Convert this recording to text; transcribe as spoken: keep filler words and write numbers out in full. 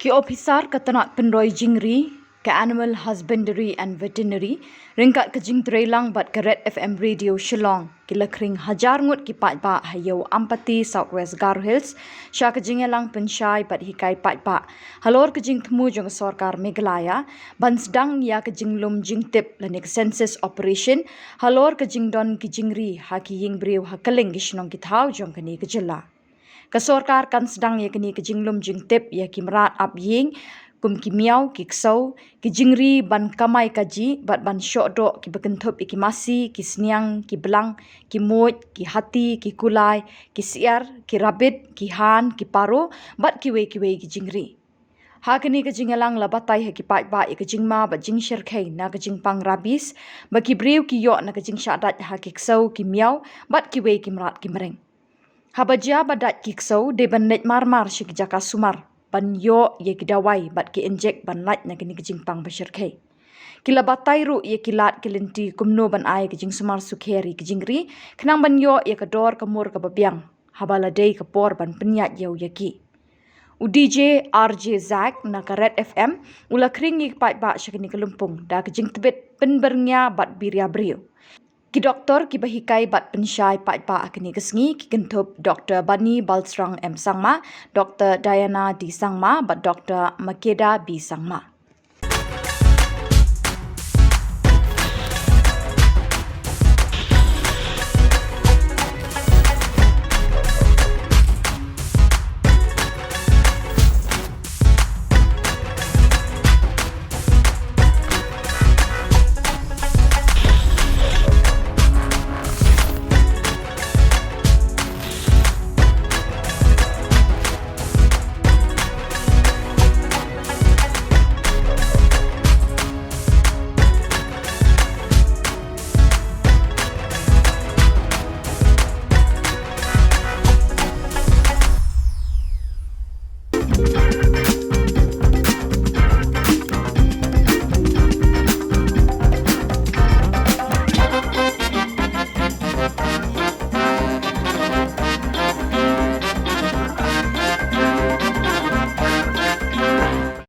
Ki ophisar ka tnat pynroi jingri ka Animal Husbandry and Veterinary ryngkat ka jingtreilang bad ka Red F M Radio Shillong ki la khring hajar ngut ki paidbah ha Iew Ampati, South West Garo Hills sha ka jingïalang pynshai bad hikai paidbah halor ka jingthmu jong ka sorkar Meghalaya ban sdang ïa ka jinglum jingtip lane ka census operation halor ka jingdon ki jingri ha ki ïing briew ha kylleng ki shnong ki thaw jong kane ka jylla. Ka sorkar kan sdang ïa kane ka jinglum jingtip ïa ki mrad ap ïing kum ki miaw, ki ksew, ki jingri ban kamai kajih bad ban shoh doh kiba kynthup ïa ki masi, ki sniang, ki blang, ki muid, ki hati, ki kulai, ki syiar, ki rabbit, ki han, ki paro bad kiwei kiwei ki jingri. Ha kane ka jingïalang la batai ha ki paidbah ïa ka jingma bad jingshyrkhei na ka jingpang rabies ba ki briew ki ïoh na ka jingshah dait ha ki ksew, ki miaw bad kiwei ki mrad ki mreng. Haba jia ba dait ki ksew, dei ban leit mar mar sha ki jaka sumar ban ïoh ïa ki dawai bad ki injek ban lait na kane ka jingpang ba shyrkhei. Ki la batai ruh ïa ki lad ki lynti kumno ban ai ka jingsumar sukher ïa ki jingri khnang ban ïoh ïa ka dor ka mur kaba biang haba la dei ka por ban pynïaid ïew ïa ki. U D J R J Zack na ka Red F M u la khring ïa ki paidbah sha kane ka lympung da ka jingtbit pynbyrngia bad biria briew. Ki doktor kiba hikai bad pynshai paidbah ha kane ka sngi ki kynthup Dr Bani Balsrang M Sangma, Dr Diana D Sangma bad Dr Makeda B Sangma.